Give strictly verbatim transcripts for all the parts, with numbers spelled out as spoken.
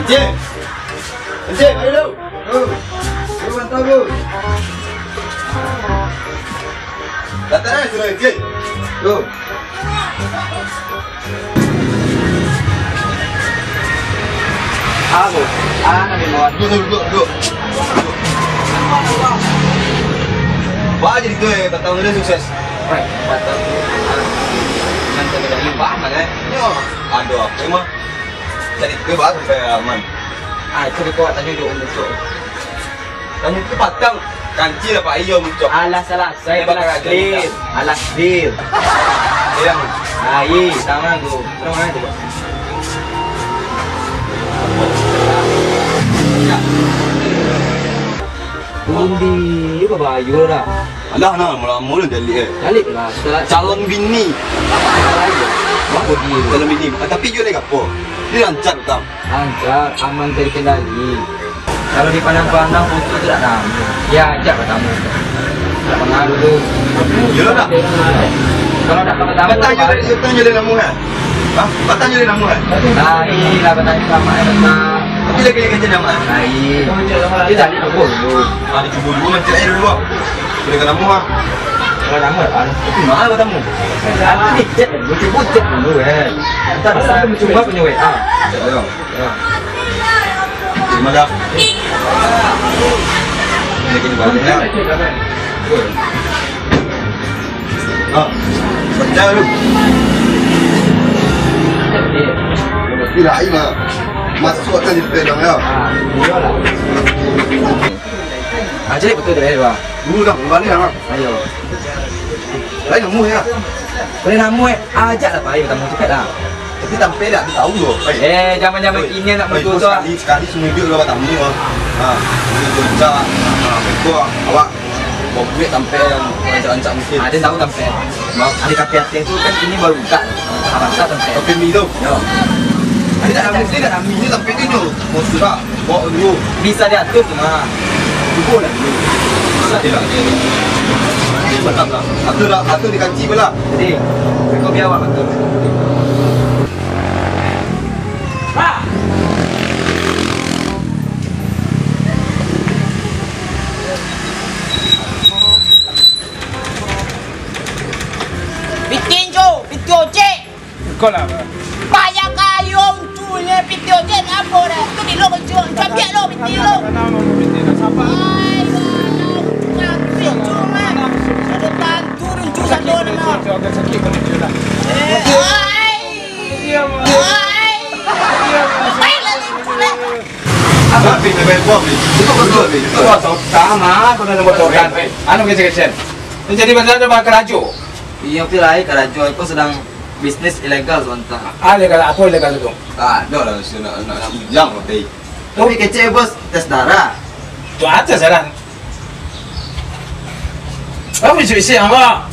Cik! Cik, mari lu! Yo, yo, mantap, Bos. Datang lah, sudah, Cik. Yo. Ah, Bos. Ah, nak minum. Duduk, duduk, duduk, duduk. Wah, jadi tu, eh, batang tu sukses. Wah, batang tu. Macam tadi, wah, mana, eh? Yo. Aduh, apa emang? Cari ke, bah, sampai aman. Ah, itu dek awak tanyo jo Om Ucok. Tanyo tu patang, kanci lah, Pak, iyo, Om Ucok. Alah, salah. Saya alah clear. Alah clear. Yang. Ai, tangan tu. Tenang aja, Pak. Undi, apa bayu dah? Alah, nah, lamo-lamo lah jalik, eh. Jalik lah, setelah calon bini. Alah, iya. Wah, bodi tu. Calon bini. Ah, tapi yo dek apo? Ni lancar, Tam. Lancar, aman terkendali. Kalau dipandang-pandang, foto tu tak tamu. Ya, ajak lah tamu. Tak pengaruh tu. Yo lah, nak. Kalau dah pertama, batang yo dari, batang yo dari lamo, kan? Hah? Batang yo dari lamo, kan? Lain lah, batang yo lamo, eh, batang. Tapi lagi, lagi macam lamo, eh? Lain. Dia cari dulu. Ah, dia cuba dulu, macam air dulu, ah. Boleh ke lamo, ah? Kalau lamo, ah. Tapi mahal batang mu. Nanti dia chat dulu, cuba chat dulu, eh. Ntar sampai mencuba punya W A. Chat dulu. Ya. Terima kasih. Ini kini balik, ya. Ah, pecah tu. Tidak, ini mah. Masuk akan di pedang, ya. Ah, jadi betul dia, Bang. Dulu dah, balik, ya. Ayo. Lain namuah, ya. Boleh namuah, eh. Ajak lah, Pak. Ayo, tamu cepat lah. Tapi sampai dah, dia tahu, loh. Eh, zaman-zaman kini nak mutu tu, ah. Sekali, sekali seminggu lah tamu, ah. Ha, dia tu, ah, ah, awak. Bawa duit sampai yang rancak-rancak mungkin. Ada tahu sampai. Maaf. Ada kafe ateh tu kan ini baru buka. Abang tak sampai. Kafe mi tu? Ya. Ada tak kami, ada tak kami ni sampai tu nyo. Mau sudah, bawa dulu. Bisa diatur tu mah. Cuba lah dulu. Bisa tidak? Mantap lah. Atur lah, atur di kanci pula. Jadi, kau biar awak atur. Pitih, Cok! Pitih ojek! Iko lah, Bang. Payah kayo uncunyo pitih ojek, apo dah? Tu di lo, Cok. Cambiak lo pitih lo. Ai, walau uncun, Cok, mah. Ado tantu uncun sado nama. Agak sakit kalau dia lah. Eh, ai. Ai. Ai, lah uncun, eh. Apa, Pi? Apa, Pi? Itu betul, Pi. Itu betul. Sama, kau nak buat orang. Anu kecil-kecil. Jadi, macam mana, Bang, karajo? Iyo, Pi, lai karajo. Iko sedang bisnis ilegal sabanta. Ah, ilegal apo ilegal tu? Tak ado lah, nak, nak, nak bujang, Pi. Tapi kecek, Bos, tes darah. Tu atas lah. Kamu isi-isi apa?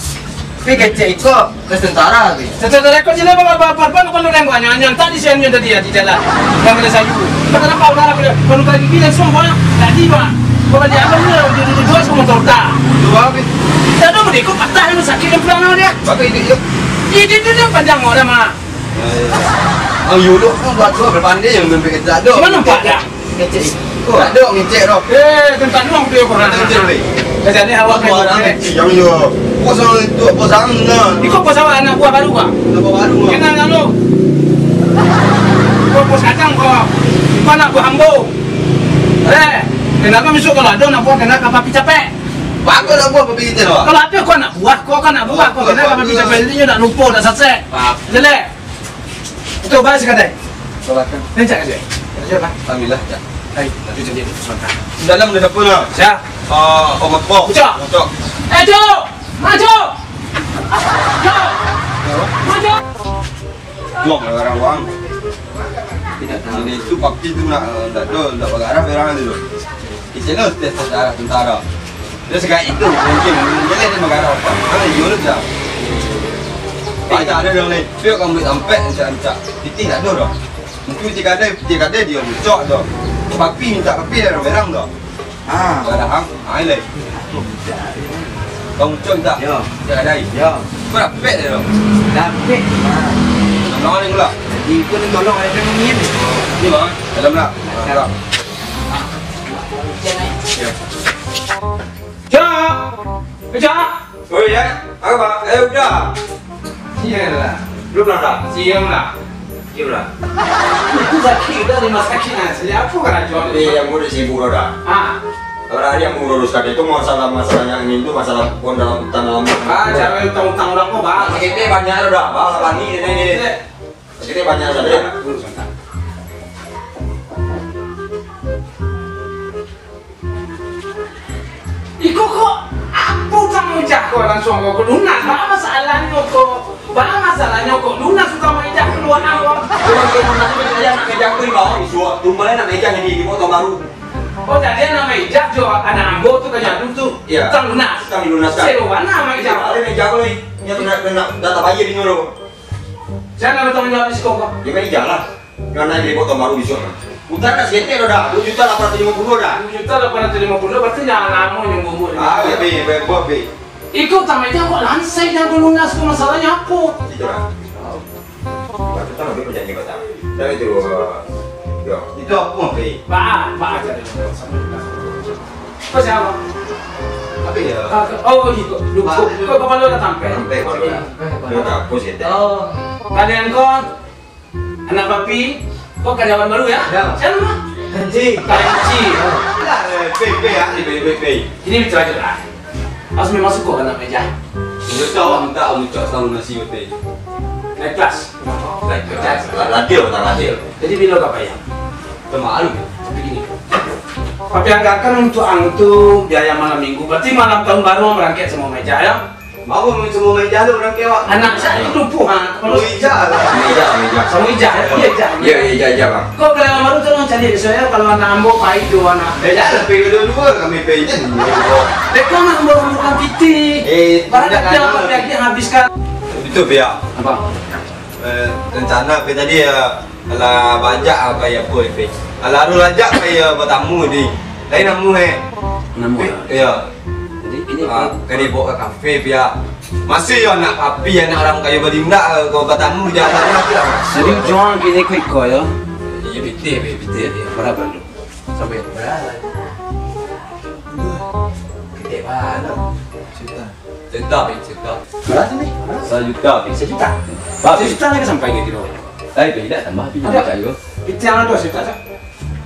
Pi kecek iko, tes tentara, Pi. Tentara iko sini apa, apa, apa, apa, apa, apa, apa, apa, tadi siangnya tadi ya, di jalan. Yang kena sayu. Kita kenapa udara pada, kalau kali ini langsung, Pak. Tadi, Pak. Bapak di atas ni, di, di, di, dua sama motor tak. Dua, Pi. Kita tu, Pi, kok patah, sakit yang pulang dia. Bapak ini, yuk. Ini, ini, ini panjang orang, Mak. Ayo, dok, tu buat tu, berpandai yang mimpi kita, dok. Mana nampak dah? Ngecek. Kok tak ada ngecek, dok? Eh, tentang nuang tu, kau nak. Ngecek, weh. Kerja ni awak kan, orang eh. Ngecek, yang yo. Kau sama itu, kau sama, nah. Iko kau sama anak buah baru, Pak? Anak buah baru, Pak. Kenal nggak lu? Kau bos kacang, kau. Kau anak buah ambo. Eh, kenapa misal kalau ada anak buah, kenapa papi capek? Bagus anak buah, papi kita, dok. Kalau ada kau anak buah, kau kan anak buah, kau kenapa papi capek? Ini nak lupa, nak sasek. Jelek. Itu, balik sekadar. Silakan. Ni, Cak, Cak. Kerja, Pak. Alhamdulillah, Cak. Hai, nanti jadi sebentar. Dalam ada siapa, nak? Siap. Ah, Om Apo. Ucok. Ucok. Eh, Cok! Maju! Cok! Maju! Tuang lah garah uang. Tidak tahu. Ini tu papi tu nak, nak do, nak bagarah orang tu. Di channel tes tentara, tentara. Dia sekarang itu mungkin boleh dia mengarah apa? Mana dia lu dah? Pak tak ada orang lain. Dia akan buat sampai rancak-rancak. Titih tak ada dah. Mungkin tiga ada, tiga ada dia muncak dah. Papi minta papi dah berang dah. Ah, ada hang, ai lai. Kau muncak tak? Ya. Tiga ada. Ya. Kau dah pek dah. Dah pek. Nama ni pula? Ikut ni tolong, ada yang ingin. Ni, Bang. Dalam lah. Dalam. Cak! Eh, Cak! Oh, ya? Apa, Bang? Eh, udah. Siang lah. Belum lah, dah? Siang lah. Siang lah. Itu sakit, udah lima sakit lah. Siap apa karajo ni? Eh, yang boleh sibuk dah. Ha. Kalau hari yang mengurus tadi tu masalah-masalah yang ini tu masalah pun dalam utang dalam. Ah, cara utang-utang orang kau, Bang. Sakit banyak dah, Bang. Sabar ni, ni, ni. Jadi banyak saja. Iko kok, apo utang Ijah ko langsuang ko, ko lunas, ba masalahnyo ko, ba masalahnyo ko, lunas utang Ijah kaluaan ko. Cuma kayak lunas tu, jadi anak meja tu di bawah, isuak. Tumbalnya anak meja jadi di motor baru. Oh, jadi anak meja jo anak ambo tu ka nyadu tu. Iya. Utang lunas. Utang dilunaskan. Sewa anak meja. Ada meja ko lagi. Yang kena, kena data bayar di nyuruh. Siapa bertanggung jawab di siko ko? Ya, kan Ijah lah. Karena ini buat baru besok. Utang dah seketek dah, dah. Dua juta lapan ratus lima puluh dah. Dua juta lapan ratus lima puluh, berarti jangan lama nunggu umur. Ah, ya, be, be, be, be. Ikut sama itu kok lansai dan lunas tu masalahnya apa? Itu lah. Buat utang lebih perjanjian kau tak? Dan itu, eh, yo. Itu apa, be? Ba, ba aja deh. Apa siapa? Apa ya? Ah, oh, ikut. Duh, kok, kok kepala dah sampai? Sampai kepala dah. Dia tak apa sih, teh. Oh. Kalian kau Anak papi, kau karyawan baru ya? Ya. Siapa nama? Panji. Panji. Lah, eh, Pei, Pei, ah, ni Pei, Pei, Pei. Ini bicara aja lah. Aku memang suka anak meja. Dia tahu minta aku cak sama nasi betul. Naik kelas. Naik kelas. Adil, tak adil. Jadi bila kau bayar? Termaklum. Tapi gini. Papi anggarkan untuk ang tu biaya malam minggu. Berarti malam tahun baru ang berangkat sama meja ya. Mau main semua meja tu orang kewak. Anak saya itu lumpuh, ha. Kalau Ijah lah. Meja, meja. Sama Ijah, ya? Iya, Ijah. Iya, iya, Ijah, Ijah, Bang. Kau kalau malu tu orang cari, soalnya kalau anak ambo pai tu anak. Meja lah, pergi dua-dua, kami pergi je. Dek kau nak ambo bukan piti. Eh, barang tidak, kau lagi habiskan. Itu, Pia. Apa? Eh, rencana Pia tadi ya, Alah, bajak ah, pai apo, Pe? Alah, aru rajak pai, ah, batamu di. Lain namu, eh. Namu, Pe, ah. Iyo. Jadi, ini ah, Pe, ka dibawa ka kafe, Pia. Masih yo anak papi, anak urang kayo balindak, ah, kau batamu di jalan lah, Pia. Jadi, jangan kini quick call, yo. Iyo, betul, Pe, betul. Iyo, bara, bara dulu? Sampai bara? Gede banget. Cerita. Sejuta, Pe, sejuta. Bara tu, Pe? Sajuta, Pe. Sajuta? Ba, Pe. Sajuta lai ka sampai ka kiro. Lai, Pe, indak tambah, Pe, indak cak tu. Piti nan ado sajuta, Cak?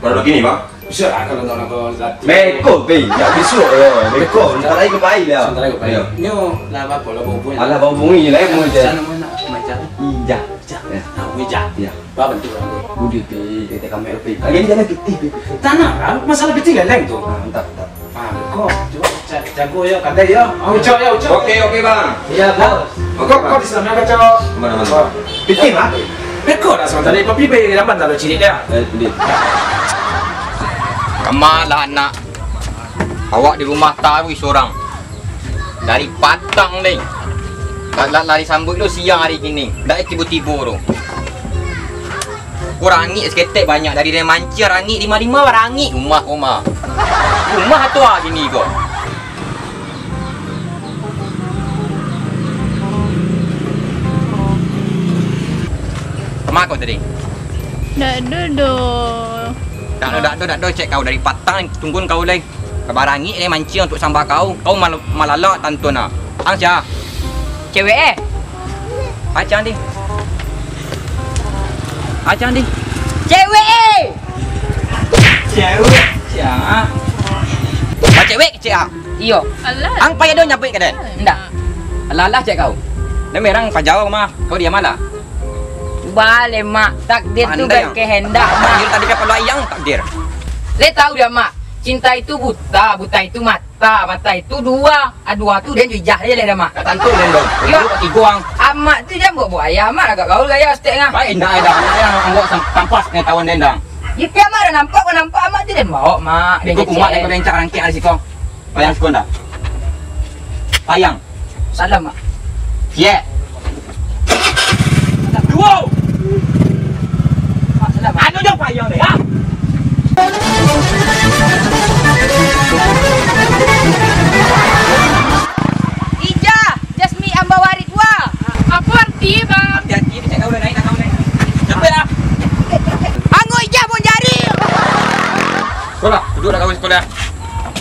Bara kini, Bang? Bisa lah, kalau nak, kalau nak. Beko, Pe, indak bisa, yo. Beko, sabanta lai ka pai lah. Sabanta lai ka pai. Iyo. Nyo lah, baa, lah bahubungi. Alah, bahubungi lai, mau je. Siapa nama nak, macam? Ijah. Ijah. Yo. Nah, Ijah. Yo. Ba bantu urang tu. Budi, Pe, kata kami, Pe. Lagi ni jalan pitih, Pe. Tanah, ah, masalah pitih galeng tu. Ah, mantap, mantap. Ah, kok, cuba cari jago yo, kadai yo. Ah, ucok yo, ucok. Oke, oke, Bang. Iya, Bos. Oke, kok, Bang. Kok di sana kaco? Mana, mana, Bang? Pitih, Bang. Beko dah sementara ni, tapi be lamban tak ada cilik dia. Eh, Budi. Kamalah anak. Awak di rumah taruih surang. Dari patang, deh. La-, la-, lari sambuik lu siang hari kini. Ndak tibo-tibo tu. Kurang angik saketek banyak. Dari dia mancing angik, lima-lima barangik. Rumah koma. Rumah tu ah bini ko. Kama kau tadi? Dak ado doh. Dak ado, dak ado, dak ado, cek kau dari patang tungguan kau lai. Kabarangik ni mancing untuk sambah kau. Kau mal-, malalak tantu na. Ang sia? Cewek eh? Acang di. Acang di. Cewek eh? Cewek sia? Ba cewek kecek ah? Iyo. Alah. Ang payah do nyabuik ka den? Ndak. Alah-alah cek kau. Den merang pajau mah. Kau diam alah. Baleh, Mak. Takdir tu berkehendak, Mak. Takdir tadi kapalo ayang takdir. Le tahu dah, Mak. Cinta itu buta, buta itu mata, mata itu dua. Ah, dua tu den jo Ijah je leh dah, Mak. Dak tantu den dong. Iyo. Tigo ang. Amak tu jan buek-buek ayah, Mak agak gaul gaya setek ngah. Baik, ndak ada anak yang anggap sam-, tampas pengetahuan den dang. Yo, pi Amak dah nampak, kau nampak Amak tu den bawa, Mak. Iko kumat iko den cak rangkek ari siko. Payang siko ndak? Payang. Salam, Mak. Ye. Duo. Mak, salam, Mak. Anu jo payah deh, ha? Ijah, Jasmi Ambawarit wa. Apa arti, Bang? Hati-hati, cek kau dah naik, dah kau naik. Capek lah. Lah.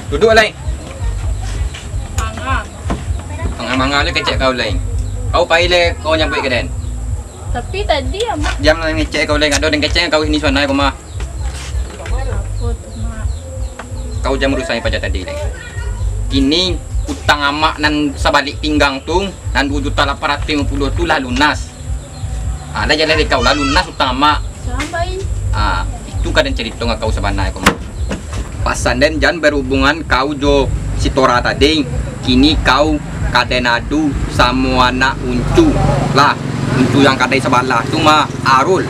Duduak lai. Manga. Manga-manga lai kecek kau lai. Kau pai lai kau nyabuik ka den. Tapi tadi amak. Jam lah ngecek kau lai, ado den kecek kau ini suanai kau mah. Apo tu, Mak? Kau jan urusan paja tadi lai. Kini utang amak nan sabalik pinggang tu, nan duo juta lapan ratuih limo puluah tu lah lunas. Ah, lah jaleh dek kau lah lunas utang amak. Sampai. Ah, itu kaden carito nga kau sabana ko. Pasan den jan berhubungan kau jo si Tora tadi. Kini kau kaden adu samo anak Uncu. Lah, Uncu yang kadai sabalah tu mah Arul.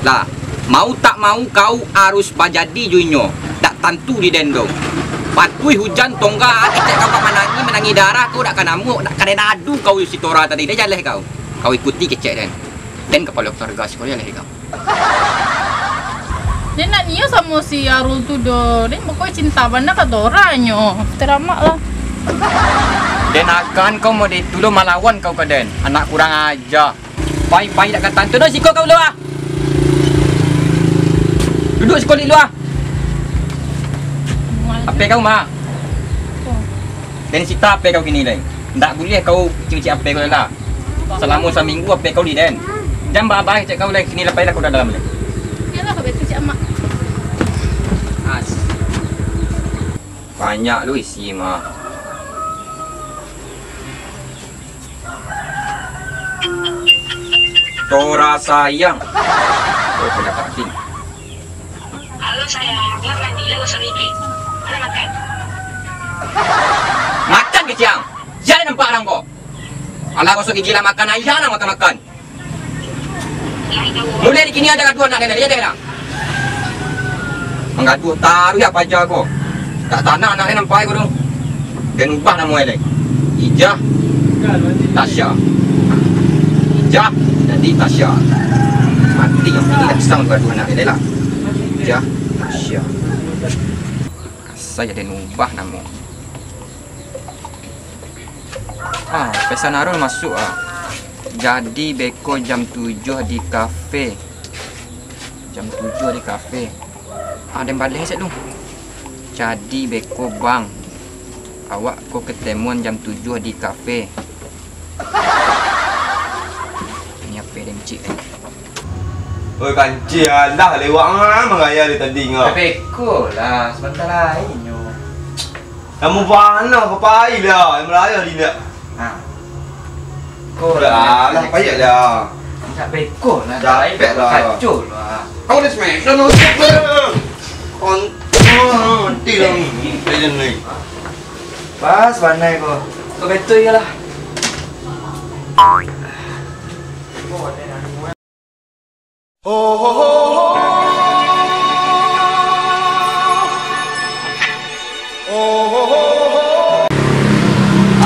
Lah, mau tak mau kau harus bajadi jo inyo. Dak tantu di den do. Patuih hujan tongga, kecek kau ka manangi, manangi darah kau dak ka namuak, dak kaden adu kau jo si Tora tadi. Dah jaleh kau. Kau ikuti kecek den. Den kapalo keluarga siko lai kau. Den nak nio samo si Arul tu doh. Den pokoknyo cinta bana ka Tora nyo. Teramak lah. Den akan kau mode tu lo malawan kau ka den. Anak kurang aja. Pai, pai dak ka tantu doh siko kau lo ah. Duduk siko di luar. Ape kau mah? Den sita ape kau kini lai? Ndak buliah kau kecik-kecik ape kau lah. Salamo saminggu ape kau di den. Jan ba-, ba-, cek kau lai, kini lah pai lah kau dalam lai. Iyolah, kau betul cak mak. As. Banyak lu isi mah. Tora sayang. Oh, pendapat King. Halo sayang, nak mandi lah gosok gigi. Mana makan? Makan kecil ang. Sia nampak urang ko. Alah gosok gigi lah makan, ayah nak makan-makan. Mulai di kini aja gaduah anak nenek, iyo deh lah. Manggaduah taruih apa aja ko. Tak tanah anak nenek nampak ko tu. Den ubah namo e lai. Ijah Tasya. Ijah jadi Tasya. Mati yang ini dah pisang gaduah anak nenek lah. Ijah Tasya. Asa jadi ubah namo. Ah, pesan Arul masuk ah. Jadi beko jam tujuah di kafe. Jam tujuah di kafe. Ah, den baleh sek tu. Jadi beko bang. Awak ko ketemuan jam tujuah di kafe. Ini ape den cik? Oi, kancil alah lewat ah, mangaya dari tadi ngah. Beko lah, sebentar lai nyo. Kamu panah ke pai lah, yang melayah di nak. Ha. Ko lah, lah, payah lah. Minta beko lah, capek lah. Kacau lah. Kau dah smash dah, lu. Kontol, mati lah. Legend ni. Pas, panai ko. Kau betul je lah.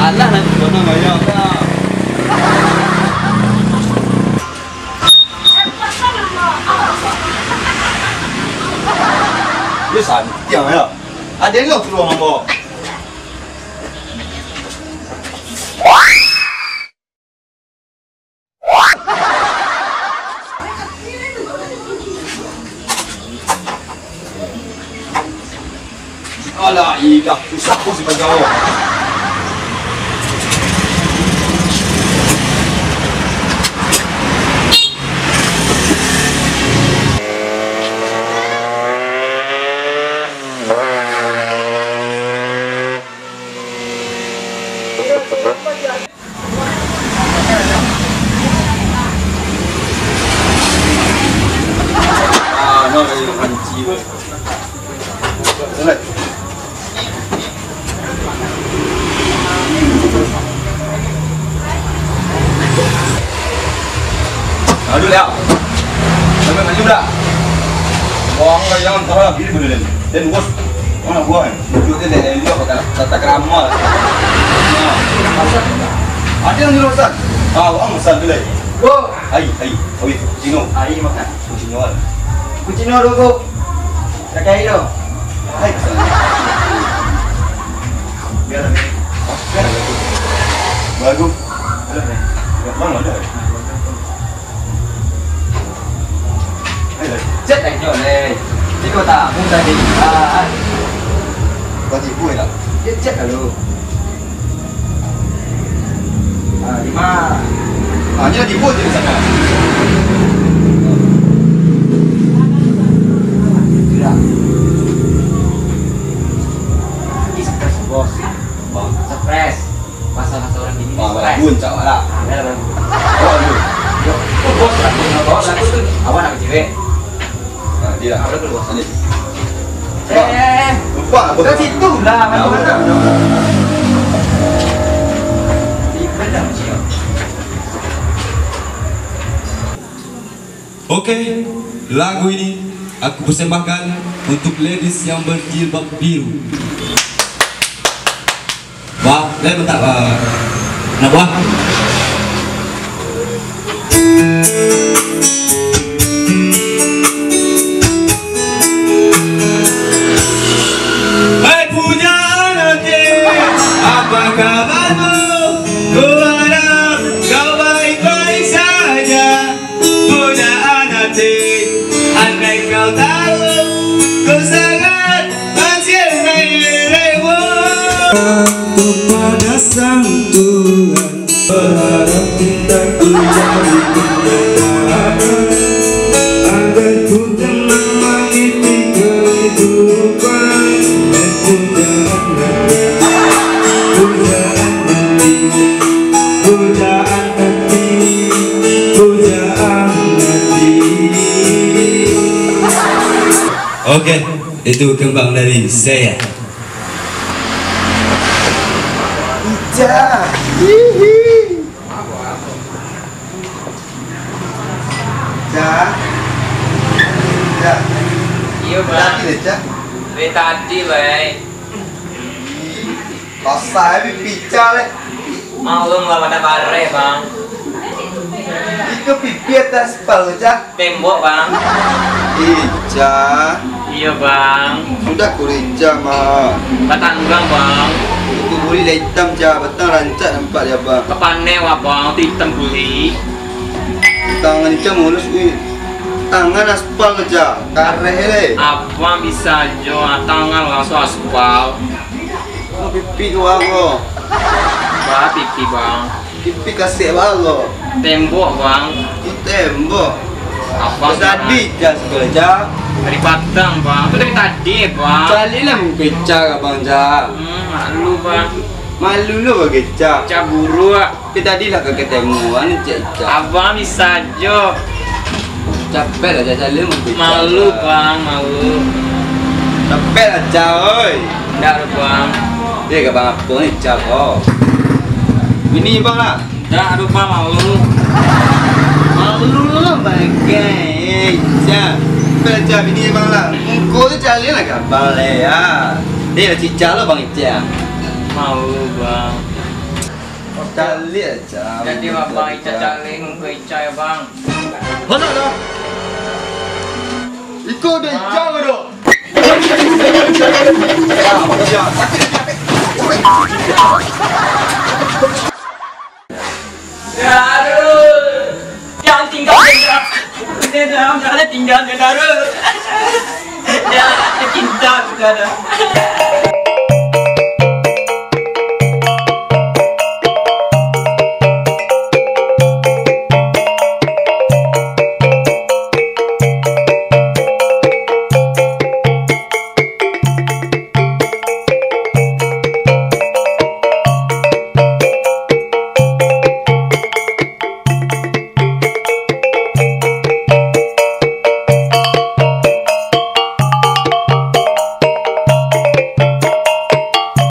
Alah, nanti kau nak bayar tak? Dia santiang ya. Ada yang suruh mambo. Alah, idah, usah pun si Panjawa. Ah, no, kayu panci, bro. Alright. Aduh, ya. Sampai maju dah. Buang lah, jangan salah. Gini bener, Den. Den, bos. Mana buang, eh? Tunjuk dia, dia, dia, dia, tata, tata krama. Nah. Ada yang nyuruh pesan? Ah, orang pesan tu, lai. Oh. Ai, ai. Oh, itu. Cino. Ai, makan. Kucing nyawa. Kucing nyawa dulu, Bu. Pakai air dong. Hai, pesan. Biar. Biar. Bagus. Biar. Bang, ada. Hai, lai. Cek, eh, nyo, lai. Iko tamu tadi. Ah, ah. Tipu ya? Cek, cek dulu. Ah, lima. Ah, ini tipu je di sana. Sudah. Ini stres, bos. Bos, stres. Masa-masa orang gini ini stres. Ah, bagus, cak lah. Ah, dah, dah. Oh, aduh. Yo, oh, bos, bos, bos, bos, tu. Awak nak cewek. Nah, dia. Apa tu, bos? Ini. Eh, eh, eh. Lupa, lupa. Ke situ lah, nah, mana, mana? Udah, udah. Di mana, Cik? Oke, lagu ini aku persembahkan untuk ladies yang berjilbab biru. Wah, lain bentak, Pak. Nak buah? Hai pujaan hati, apa kabarmu? Ku harap kau baik-baik saja. Pujaan hati, andai kau tahu, ku sangat mencintai dirimu. Kepada Sang Tuhan, berharap cintaku jadi kenyataan, agar ku tenang meniti kehidupan. Pujaan hati, pujaan hati, pujaan hati, pujaan hati. Oke, itu kembang dari saya. Ica. Hihi. Ica. Ica. Iyo, Bang. Tadi deh, Ica. Dari tadi, Bang. Basah pipi Ica leh. Maklum lah, pada bareh, Bang. Iko pipi ateh aspal, Cak? Tembok, Bang. Ica. Iyo, Bang. Sudah kurinca, Mak. Batanggang, Bang. Itu kulit lah itam, Cak. Batang rancak nampak di abang. Kapaneh, Abang. Tu itam kulit. Tangan Ica mulus, wih. Tangan aspal, Cak. Kareh, leh. Abang bisa jo, ah, tangan langsung aspal. Ko pipi ko, Bang, ko. Bah, pipi, Bang. Pipi kasek, Bang, ko. Tembok, Bang. Ko tembok. Apa, Bang? Tadi Ica sakeja. Dari patang, Bang. Tu dari tadi, Bang. Caliaklah muko Ica, Bang, Cak. Hmm, malu, Bang. Malu lo bagai Ica. Ica buruak. Tapi tadi lah ka katamuan, Cak Ica. Abang bisa jo. Capek lah, Cak, caliak mah. Malu, Bang, malu. Capek lah, Cak, oi. Ndak doh, Bang. Dia ka Bang apo ni, Cak, ko? Bini Bang lah. Ndak doh, Bang, malu. Malu lo bagai, eh, Cak. Capek lah, Cak, bini Bang lah. Muko tu caliak lah ka Bang lah, ya. Dia lah cicak lo, Bang Ica. Malu, Bang. Caliak, Cak. Jadi, Bang, Ica caliak muko Ica, ya, Bang. Mana dah? Iko dah Ica, Bang, dah. Ya, aduh. Jangan tinggal, jangan tinggal, jangan tinggal, jangan. Ya, cinta, saudara.